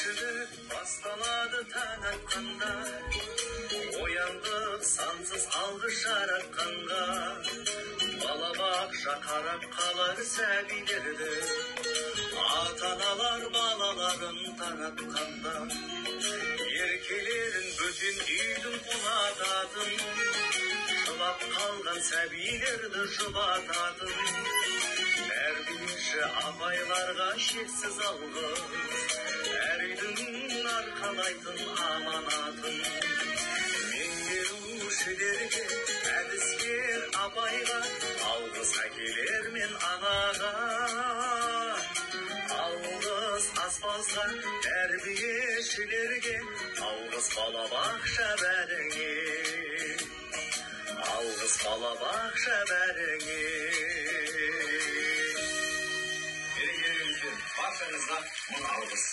Тіршілік басталады таң атқанда, ояндық сансыз алғыс жаратқанға. Балабақша қарап қалар сәбилерді, ата-аналар балаларын таратқанда. Еркелерін бөтен үйдің ұнататын, жылап қалған сәбилерді жұбататын. Тәрбиеші апайларға шексіз алғыс, әр үйдің арқалайтын аманатын. Меңгерушілерге, әдіскер апайға, алғыс әкелер мен анаға. Алғыс аспазға, тәрбиешілерге, алғыс балабақша бәріңе. Алғыс балабақша бәріңе. Мерекелеріңізбен, баршаңызға мың алғыс.